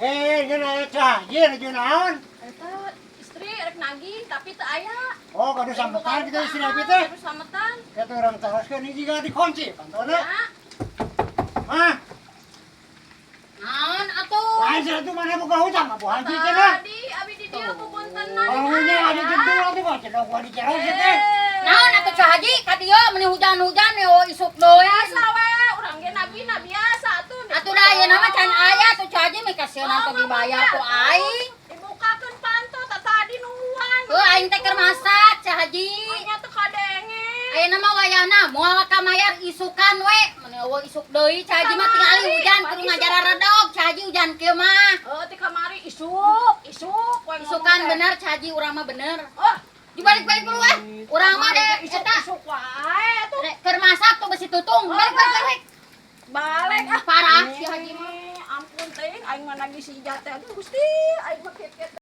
Eh, ini aya cahaya nuju naon? Eta istri rek nagih tapi teu aya. Oh, gaduh sambetan gitu istri abi teh. Gaduh sambetan. Kata urang taroskeun ini juga dikunci pantona. Ya. Hah? Naon atuh? Lain sih itu mana buka hutang Bu Haji cenah. Tadi abi di dieu bubuntenan. Kalau ini ada jedul atuh kok cenah gua diceros teh. Naon atuh, Ceu Haji, ka dieu meuni hujan-hujan yo isuk deui? Biasa we, urang ge nagihna biasa atuh. Atuh da ayeuna mah can aya tuh, Ceu Haji, mikasieun teh dibayar ku aing. Dibukakeun panto tah tadi nungguan. Heuh, aing teh keur masak, Ceu Haji. Nya teu kadenge. Ayeuna mah wayahna moal kamayar isukan we. Meuni euweuh isuk deui, Ceu Haji mah, tingali hujan kudu ngajaran redog, Ceu Haji, hujan kieu mah. Oh, ti kamari isuk, isuk we ngomong Isukan teh. bener, Ceu Haji, urang mah bener. Oh, Dibalik-balik dulu eh. Urang mah deh isuk eta isuk wae tuh. dek keur masak tuh besi tutung. Balik balik balik. Balik ah. Parah si Haji mah. Ampun teh, aing mah nagih si Ijat teh. Aduh Gusti, aing mah kieu.